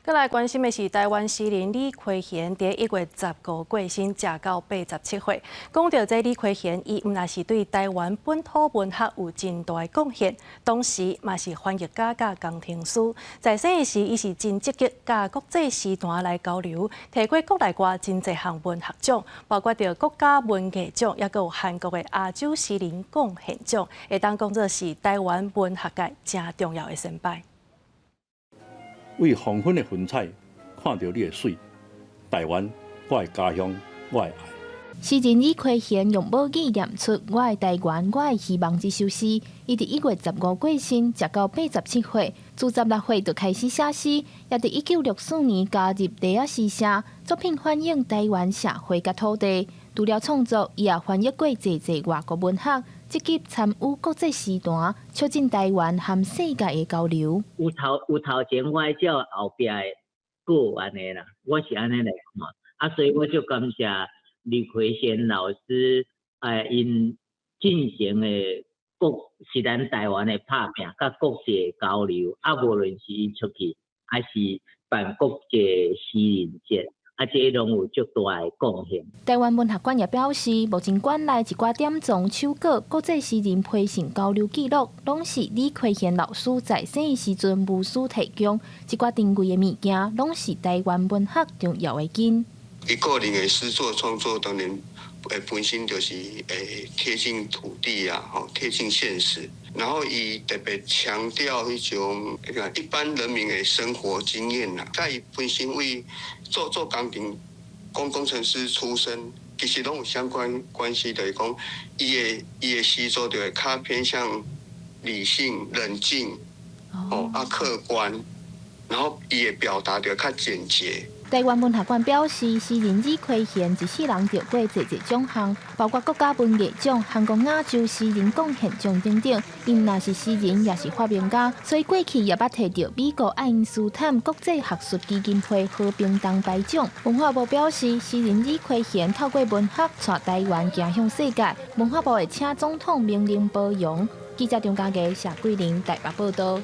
閣來關心的是臺灣詩人李魁賢，佇1月15過身，食到87歲。講著這李魁賢，伊毋但是對臺灣本土文學有真大的貢獻，同時嘛是翻譯家佮工程師。在生的時，伊是真積極佮國際詩壇來交流，提過國內外真濟項文學獎，包括著國家文藝獎，抑閣有韓國的亞洲詩人貢獻獎，會當講做是臺灣文學界誠重要的先輩。為黃昏的雲彩，看著你的媠，臺灣，我的家鄉，我的愛。詩人李魁賢用母語念出《我的臺灣，我的希望》這首詩。伊佇1月15過身，食到87歲。自16歲就開始寫詩，也佇1964年加入麗仔詩社，作品反映臺灣社會佮土地。除了創作，伊也翻譯過濟濟外國文學，積極參與國際詩壇，促進臺灣和世界的交流。有頭有頭前，我愛照後壁的過按呢啦，我是按呢來看。啊，所以我就感謝李魁賢老師，𪜶進行的國是咱臺灣的拍拚，佮國際交流，啊，無論是伊出去，還是辦國際詩人節。啊，這攏有足大的貢獻。臺灣文學館也表示，目前館內一寡典藏手稿、國際詩人培訓交流記錄，攏是李魁賢老師在生的時陣無私提供，這寡珍貴的物件，攏是臺灣文學重要的根。伊個人的詩作創作，當然本身就是會貼近土地啊，吼，貼近現實。然後伊特別強調彼種一般人民的生活經驗啦。佮伊本身為做做工程、工工程師出身，其實攏有相關關係，就是講伊的詩作就會較偏向理性、冷靜，哦啊客觀，然後伊的表達就較簡潔。臺灣文學館表示，詩人李魁賢一世人得過濟濟獎項，包括國家文藝獎、韓國亞洲詩人貢獻獎等等。伊毋但是詩人，也是發明家，所以過去也捌提著美國愛因斯坦國際學術基金會和平銅牌獎。文化部表示，詩人李魁賢透過文學帶臺灣行向世界。文化部會請總統明令褒揚。記者張家傑、謝桂玲台北報道。